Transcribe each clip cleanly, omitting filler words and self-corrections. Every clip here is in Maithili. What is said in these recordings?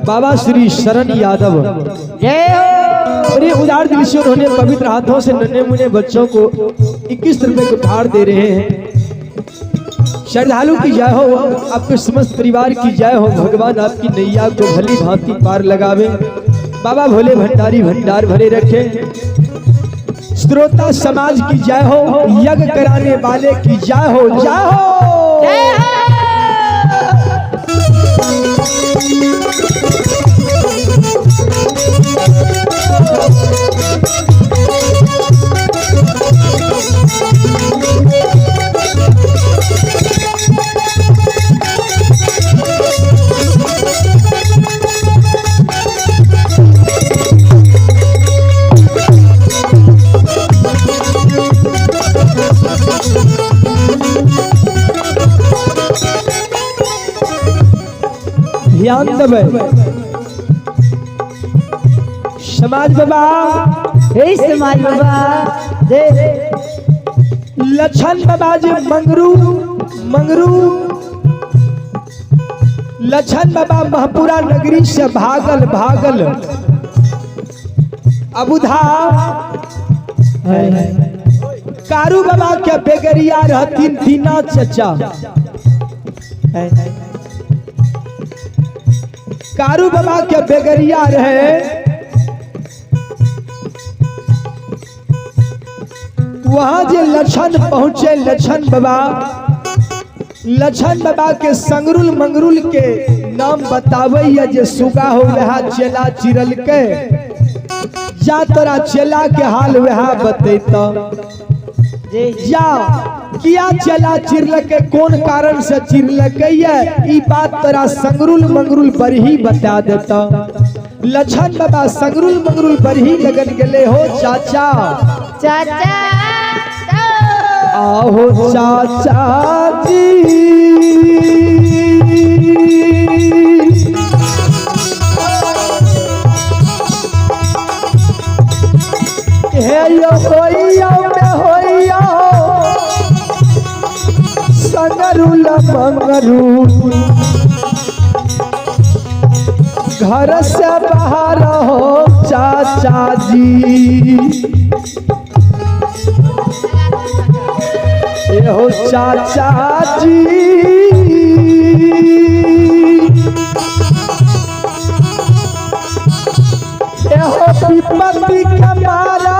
बाबा श्री शरण यादव जय हो। बड़े उदार दिल से उन्होंने पवित्र हाथों से नन्हे मुन्ने बच्चों को 21 रुपए के उपहार दे रहे हैं। श्रद्धालु की जय हो, आपके समस्त परिवार की जय हो। भगवान आपकी नैया को भली भांति पार लगावे। बाबा भोले भंडारी भंडार भरे रखे। श्रोता समाज की जय हो, यज्ञ कराने वाले की जय हो, जय हो। जय हो। ध्यान देबै समाज बाबा। हे समाज बाबा जय। लछन बाबा जी मंगरू मंगरू लछन बाबा महपुरा नगरी से भागल भागल अबुधा कारू बाबा के बेगरिया रहतीन दीना चचा। कारू बाबा के बेगरिया रहे, वहां जे लछन पहुंचे, लछन बाबा, लछन बाबा के संगरुल मंगरुल के नाम बतावे जे सुगा हो वहा चेला चिरल के, जा तोरा चेला के हाल वहा बतेता। जा किया चेला चिरल के, कौन कारण से चिरल के, ये बात तोरा संगरुल मंगरुल पर ही बता देता। लछन बाबा संगरुल मंगरुल पर ही लगन गले हो चाचा चाचा आहो चाचा जी। हे यो होइयो में होइयो संगरुल मंगरुल घर से बाहर हो चाचा जी। ये हो चाचा जी। ये हो विपत्ति के मारा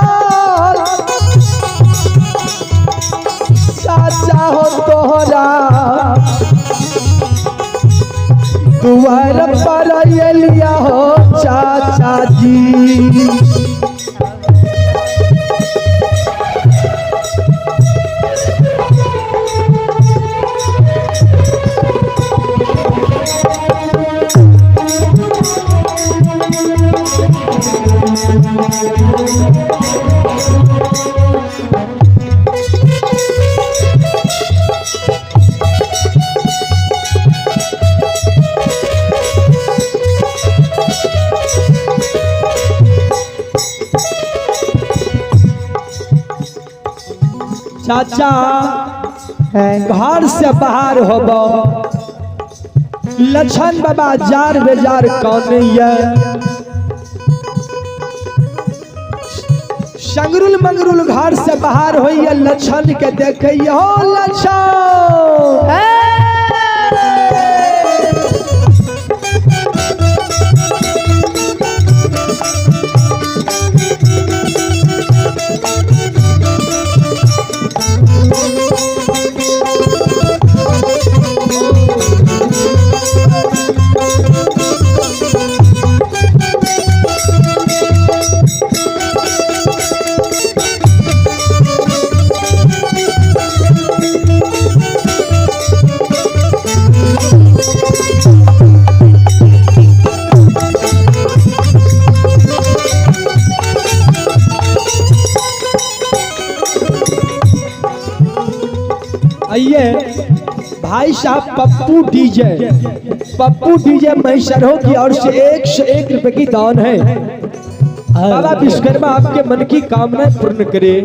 चाचा हो तोहरा दुआर पर अलिया हो चाचा जी। चाचा घर से बाहर होब लछन बाबा जार बेजार कौन ये संगरुल मंगरुल घर से बाहर होइए लछन के देखे हो लछन। आइए भाई साहब पप्पू डीजे, पप्पू डीजे महिसरों की ओर से 101 रुपए की दान है। बाबा विश्वकर्मा आपके मन की कामना पूर्ण करे।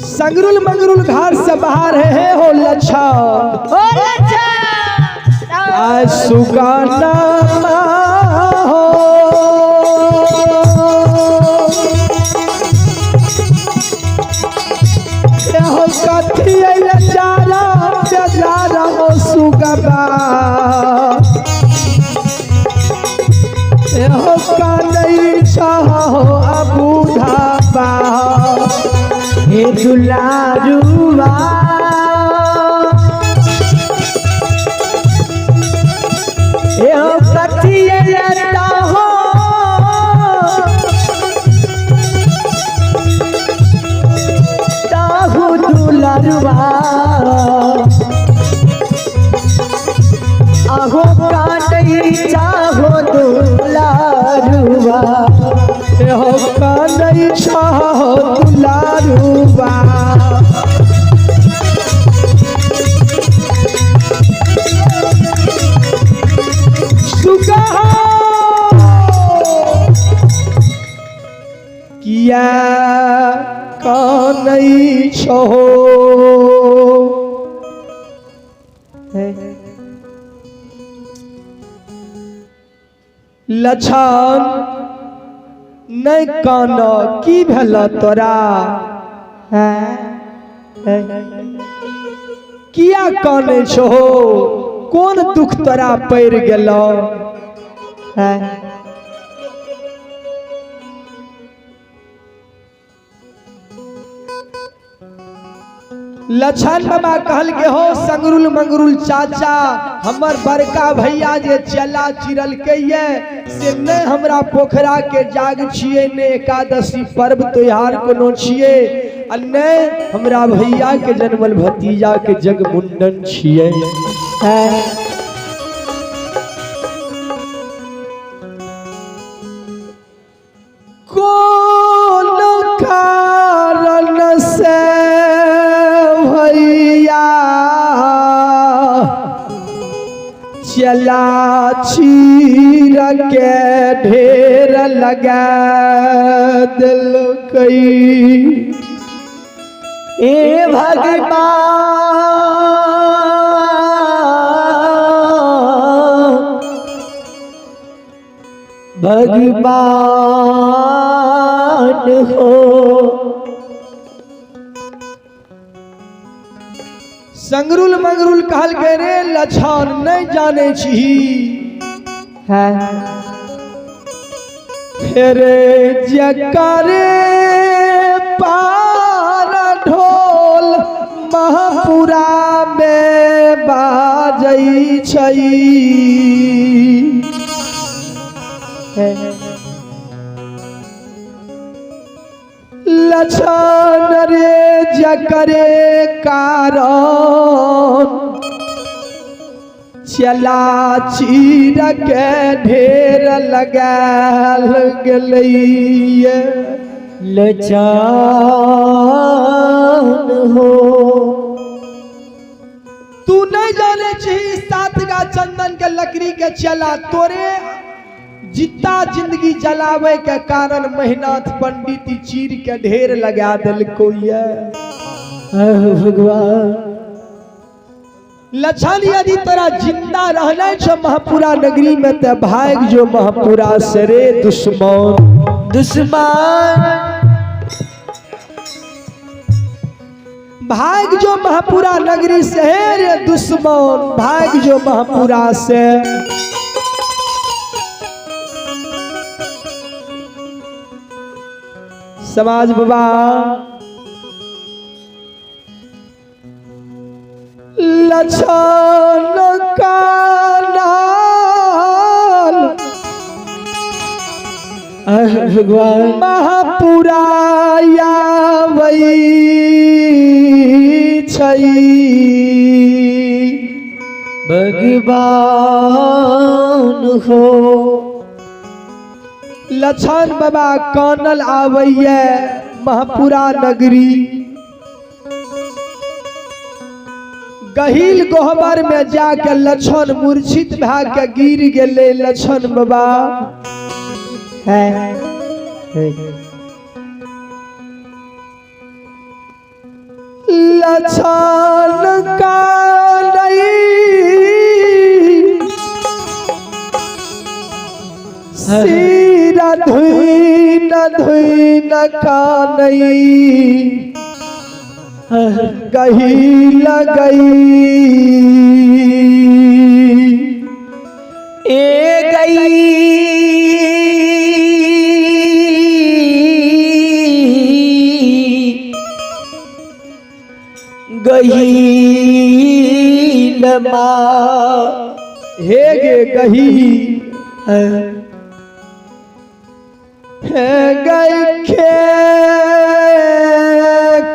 संगरुल मंगरुल घर से बाहर है हो लच्छा हो लच्छा। आ सुगाना हो हो कथी अइले जारा बेजारा हो सुगबा हो कानई छहो अबूधाबा हे दुलारुआ हे हो कथिए लता हो ताहू दुलारुआ आहो कानई चाहो दुलारुआ हो कानई छहो दुलारुआ सुगा किया कानई छहो लछन नहीं कान की भेल तोरा किया कानै छहो कोन दुख तोरा पड़ि गेल लछन बाबा कहल के हो संगरुल मंगरुल चाचा हमर बड़का भैया जे चला चिरल के ये से नहीं हमरा पोखरा के जाग छिए ने एकादशी पर्व त्योहार कोनो छिए आ नहीं हमरा भैया के जन्मल भतीजा के जग मुंडन छिए। कोन कारण से भैया चला चीर के ढेर लगा दिलकै। ए भगवान भगवान हो संगरुल मंगरुल कहल के रे लछन नहीं जाने छी फेरे जकरे पार ढोल महापुरा में बाजै छै। लछन रे जकरे कारण चला चीर के ढेर लगाल गेलैये। लचान हो तू नहीं जाने छी सात गा चंदन के लकड़ी के चला तोरे जिता जिंदगी जलावे के कारण महिनाथ पंडित चीर के ढेर लगा दिलको ये। भगवान लछन यदि तोरा जिंदा रहना छो महापुरा नगरी में ते भाग जो महापुरा से रे दुश्मन दुश्मन भाग जो महापुरा नगरी से हे रे दुश्मन भाग जो महापुरा से। समाज बाबा लछन का लाल भगवान महापुरा आबै छै। भगवान हो लछन बाबा कानल आबैये महापुरा नगरी गहिल गोहबर में जाके लछन मूर्छित भए के गिर गेलै लछन बाबा। लछन कानै सीरा धुई न धुई न कानई गही लगई। ए गई गही रमा हे गे गही हे गई खे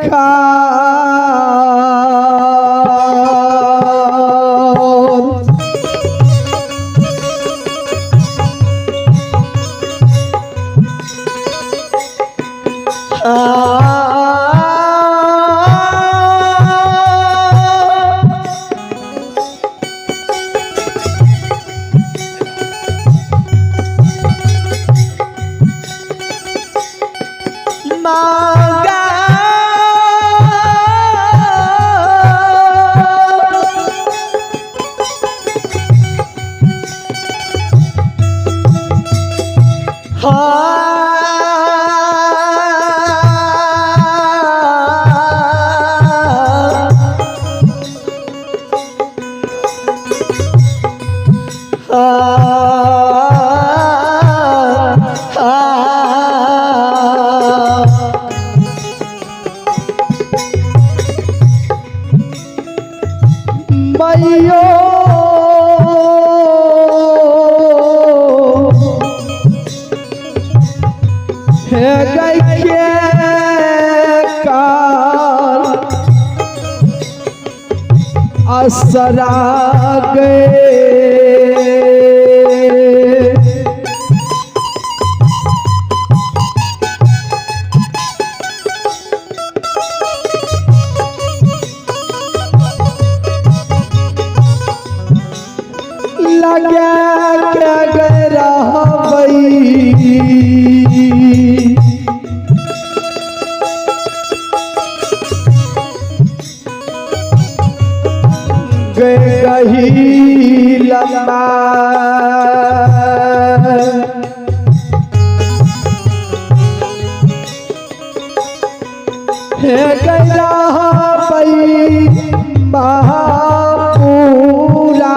खा मांगा मैयो हे गई के काल असरा गए। लगे के गई गई लंबा। हे गैरा महापूरा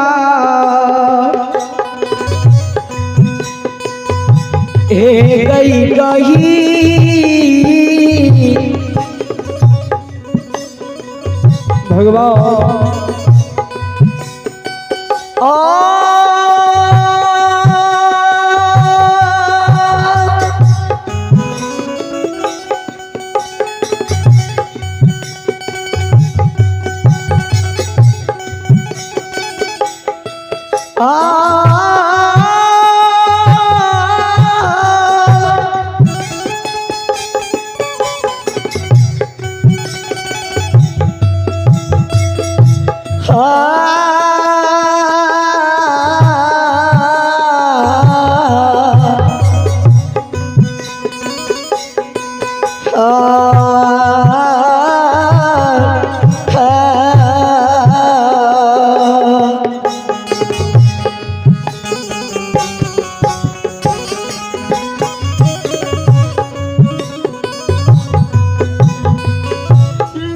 हे गई गही भगवान आ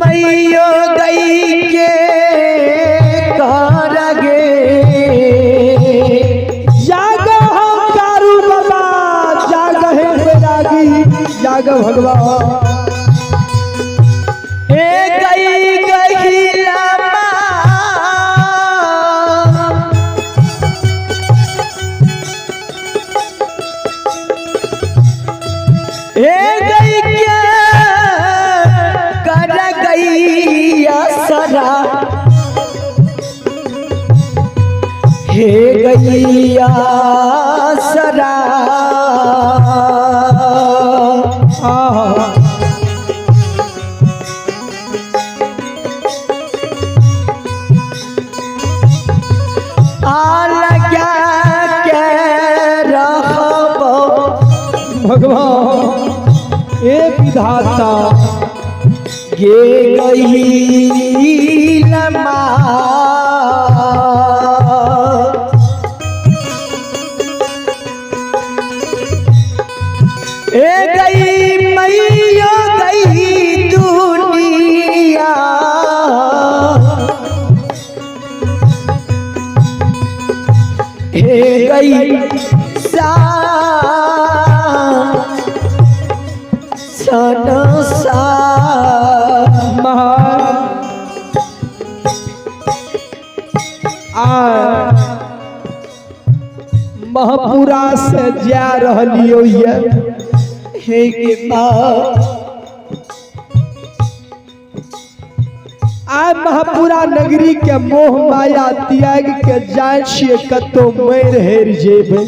मैयो गई के कारगे जाग हम कारू बाबा, जाग हे बैरागी, जाग भगवान। ए गई गई लामा ए गई के कर गई असरा हे गई असरा। आहा आ लगा के रहबो भगवान ए विधाता गे गई लमा। ए गई मैया गई दुनिया हे गई सा सनसा आ महपुरा से जा रहलियो ये हे के माँ आ महपुरा नगरी के मोह माया त्याग के जाय छियै कतौ मरि हेर जेबै।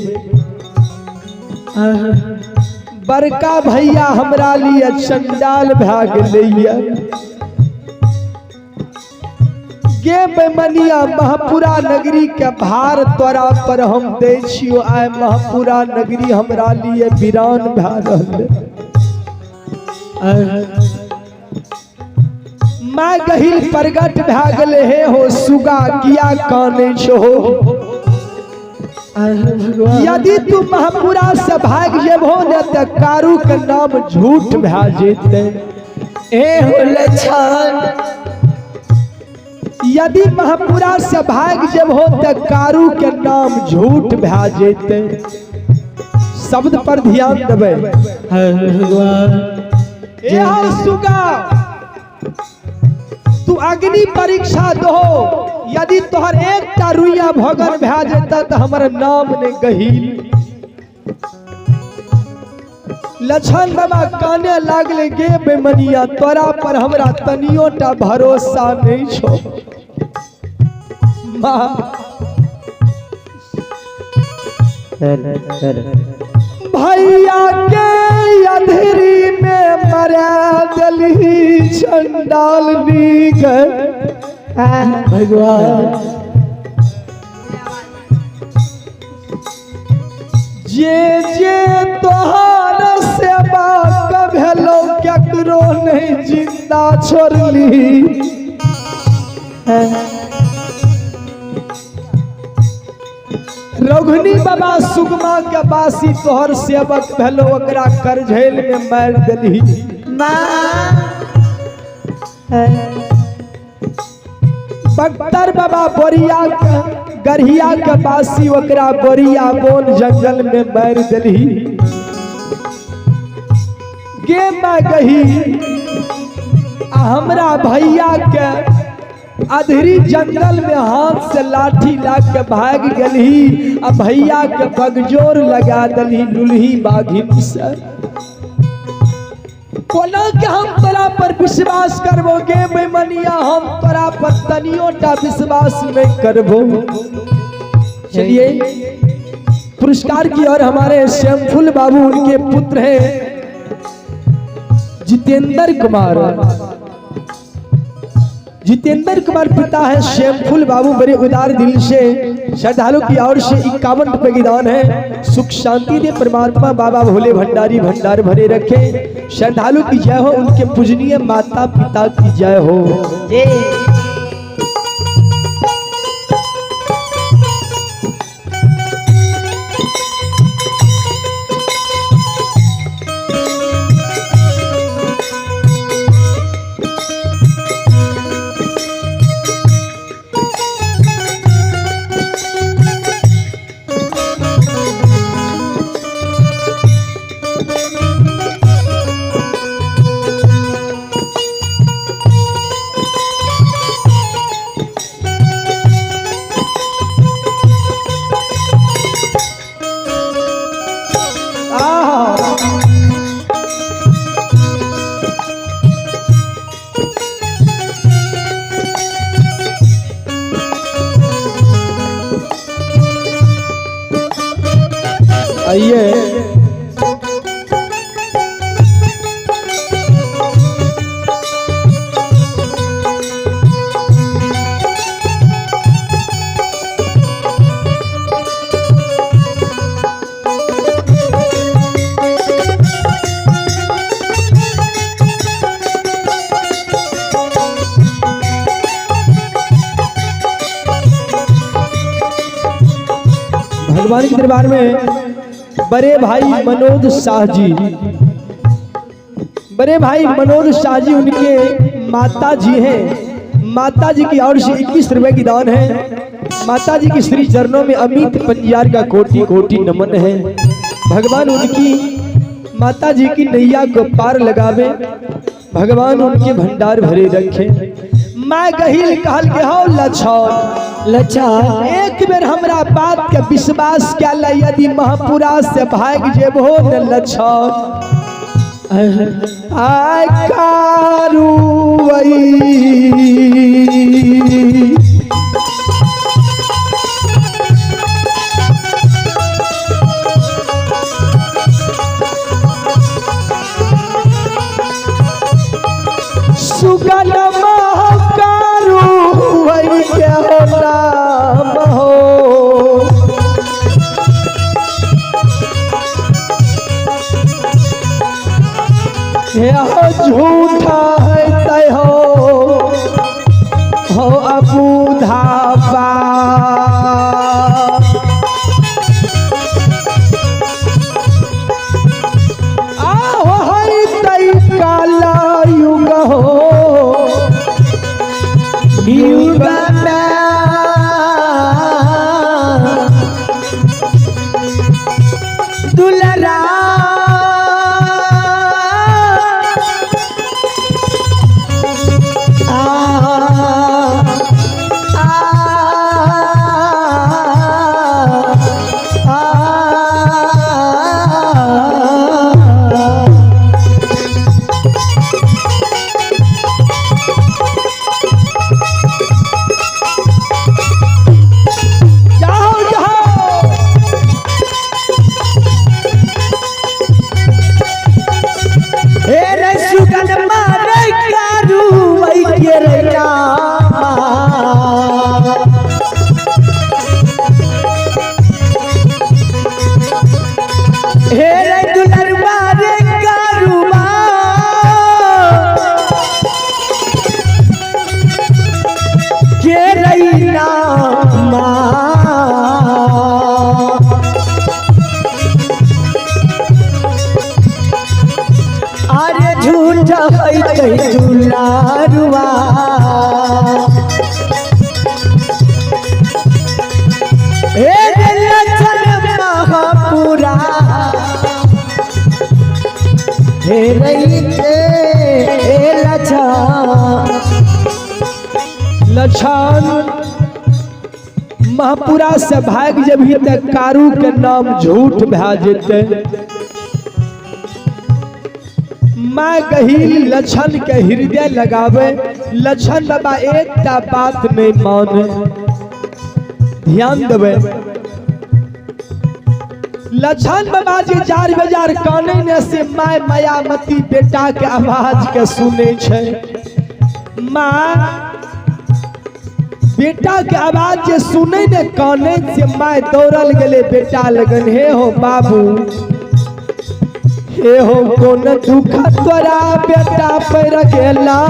बड़का भैया हमरा लिए चंडाल भए गेलैया। गे बेमनिया महपुरा नगरी के भार तोरा पर हम दै छियो। आय महपुरा नगरी हमरा लिए वीरान भए रहल। माँ गहिल प्रगट भए गेलै, हे हो सुगा किया कानै छो? यदि तू महपुरा से भाग जेबहो ने त कारू के नाम झूठ भए जेतै। ए हो लछन यदि महपुरा से भाग जेबहो त कारू के नाम झूठ भए जेतै। शब्द पर ध्यान देबै। ए हो सुगा तू अग्नि परीक्षा दहो, यदि तोहर एकटा रुइया भगन भए जेतै त हमर नाम नहि गहिल। लछन बाबा काने लागले, गे बेमनिया तोरा पर हमरा तनियो टा भरोसा नहीं छो। माँ भैया के अधरी में मरा दलही चंडाल गए। भगवान जे जे तोहार सेवा भेलो केकरो नहीं जिंदा छोड़ली। रघुनी बाबा सुगमा के बासी तोहर सेवक भेलो ओकरा करझैल में मारि देलही। बख्तर बाबा बोरिया के गढ़िया के बासी ओकरा बोरिया बोन जंगल में मारि देलही। गे मैं गही आ हमरा भैया के अधरी जंगल में हाथ से लाठी ला के भाग गेलही आ भैया के बगजोर लगा दलही लुलही बाघिन से। कोना के हम तोरा पर विश्वास करबो गे बेमनिया, हम तोरा पर तनियो टा विश्वास नहीं करबो। चलिए पुरस्कार की ओर हमारे श्यामफुल बाबू उनके पुत्र हैं जितेंद्र कुमार। जितेंद्र कुमार पिता है श्यामफुल बाबू, बड़े उदार दिल से श्रद्धालु की ओर से 51 रुपए की दान है। सुख शांति दे परमात्मा बाबा भोले भंडारी भंडार भरे रखे। श्रद्धालु की जय हो, उनके पूजनीय माता पिता की जय हो। आइए भगवान के दरबार में बड़े भाई मनोज शाह जी बड़े भाई मनोज शाह जी उनके माता जी हैं। माता जी की ओर से 21 रुपए की दान है। माता जी की श्री चरणों में अमित पंजियार का कोटि कोटि नमन है। भगवान उनकी माता जी की नैया को पार लगावे, भगवान उनके भंडार भरे रखे। मैं गहिल कहल के हो लछन, लछन एक बेर हमरा बात के विश्वास क्या ला, यदि महपुरा से भाग जेबहो न लछन, आय कारुवई सुगन कारुवई के हो नाम हो। यह झूठा है तय हो अबू धाबा। आहो है तय काला युग हो युग में दुलरा आ आ आ जाओ जाओ। हे रे सुगन मारे कारू वही के रे नामा। हे रे दुलर मारे कारूबा के रे नामा। अरे झूठ है तै दुलारुआ हे रे लछन महापुरा हे रे हे लछन। लछन महपुरा से भाग जबही त कारू के नाम झूठ भए जेते। माँ गहिल लछन के हृदय लगावे, लछन बाबा एकटा बात नहीं माने। ध्यान देवे, लछन बाबा जे जार बेजार काने ने से my मायामती बेटा के आवाज के सुने छै। माँ बेटा के आवाज जे सुने ने काने से my दौड़ल गेले बेटा लगन, हे हो बाबू हे हो कोन दुख तोरा बेटा पर गेला,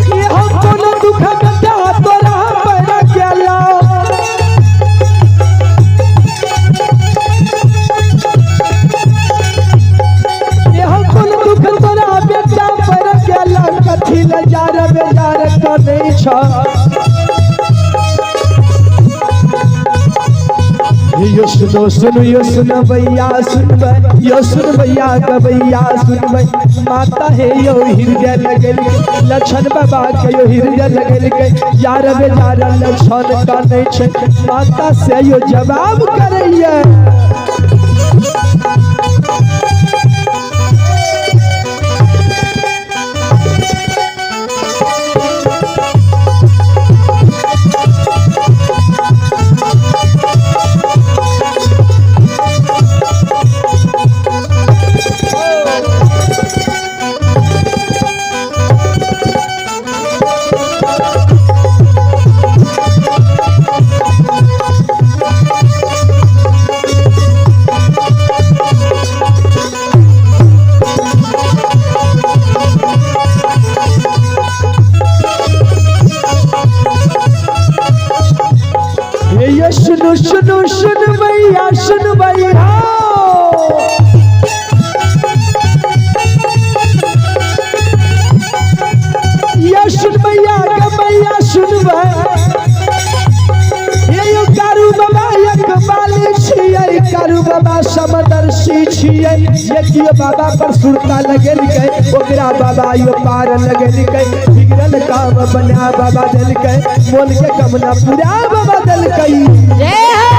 हे हो कोन दुख बेटा तोरा पर गेला। हे हो कोन दुख तोरा बेटा पर गेला, कथी ले जार बेजार कनै छ। यो सुनो सुनो यो सुनो भैया सुनबै, यो सुन भैया गबैया सुनबै। माता हे यो हृदय लगल लछन बाबा के यो हृदय लगल के यार बेजार लछन कनै छै। माता से यो जवाब करैया। ये सुनो सुनो सुन भैया सुन भैया। बाबा समदर्शी छियै, जे कियो बाबा पर सुरता लगेलकै ओकरा बाबा यो पार लगेलकै। बिगड़ल काम बना बाबा देलकै, मोन के कमना पूरा बाबा देलकै। जय हो।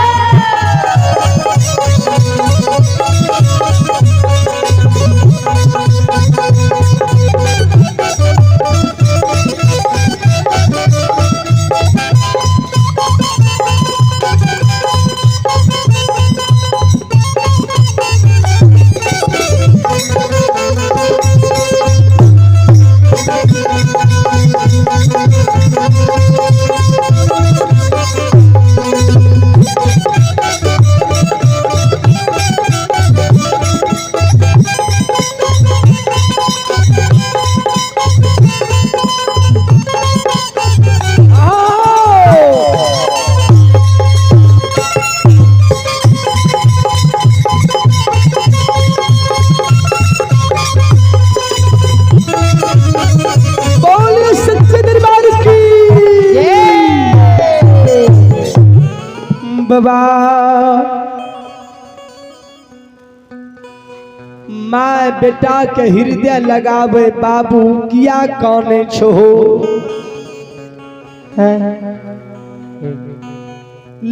बोले सच्चे दरबार की बाबा। माय बेटा के हृदय लगावे बाबू किया काने छो।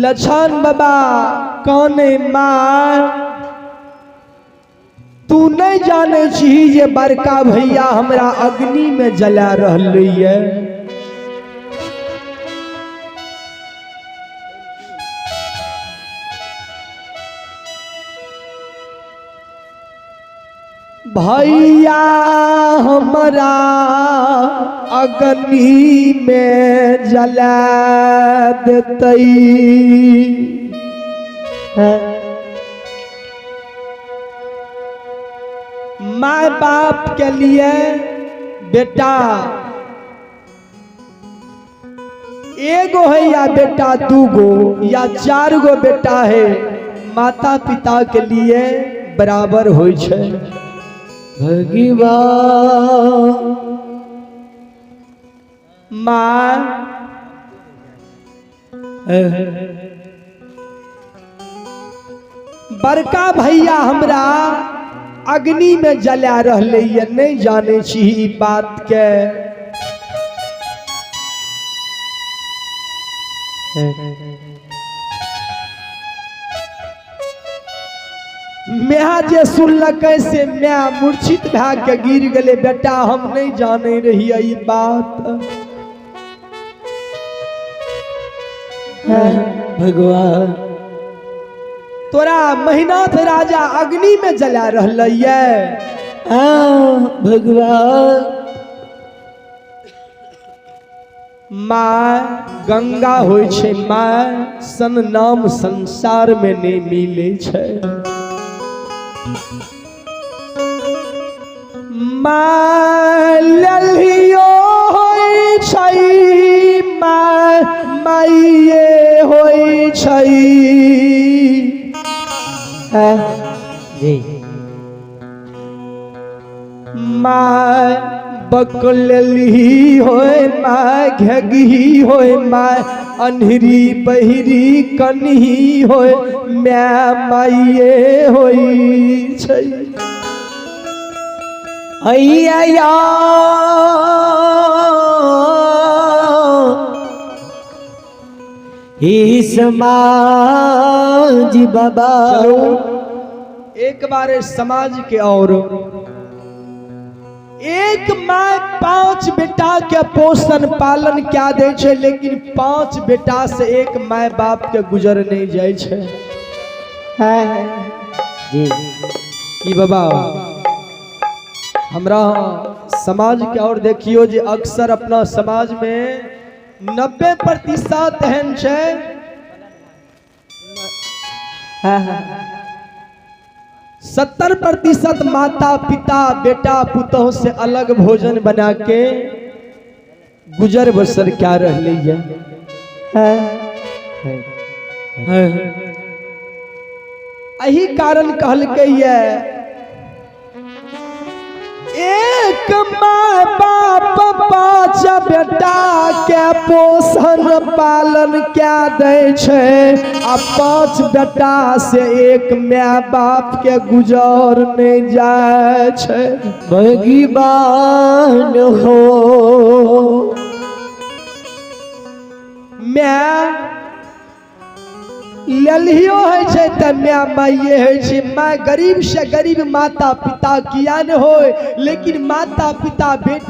लछन बाबा काने माय तू नहीं जाने छी जे बड़का भैया हमरा अग्नि में जला रहलै ये। भैया हमरा अग्नि में जला देतै। माय बाप के लिए बेटा एगो है या बेटा दूगो या चार गो बेटा है, माता पिता के लिए बराबर होइ छै। भगवान माँ बड़का भैया हमरा अग्नि में जला रहलै ये, नहीं जाने छी ई बात के। म्या जे सुनलकै से म्या मूर्छित भए के गिर गेलै। बेटा हम नहीं जाने रहियै ई बात। भगवान तोरा महिनाथ राजा अग्नि में जला रहलै ये। भगवान माँ गंगा होइ छै, माँ सन नाम संसार में नहीं मिले छै। माँ ललियो होइ छै, माँ माइये होइ छै। जी माँ बकलली होय, माँ घेगही होय, माँ अन्हरी बहिरी कन्ही होय, माँ माइये होइ छै। अय्या ही समाज बाबा। चलो एक बार समाज के और एक माँ 5 बेटा के पोषण पालन क्या दे छै, लेकिन 5 बेटा से एक माय बाप के गुजर नहीं जाय छै। जी की बाबा हमरा समाज के और देखियो जे अक्सर अपना समाज में 90% एहन छै, 70% माता पिता बेटा पुतोह से अलग भोजन बना के गुजर बसर क्या रहले है। एही कारण कहलकै ये एक माँ बाप 5 बेटा के My पोषण पालन क्या दै छै आ 5 बेटा से एक my बाप के गुजर नहीं जाय छै। भगवान हो। My लेलियो होइ छै तऽ my माइये होइ छै। My गरीब से गरीब माता पिता किया न होय, लेकिन माता पिता बेटा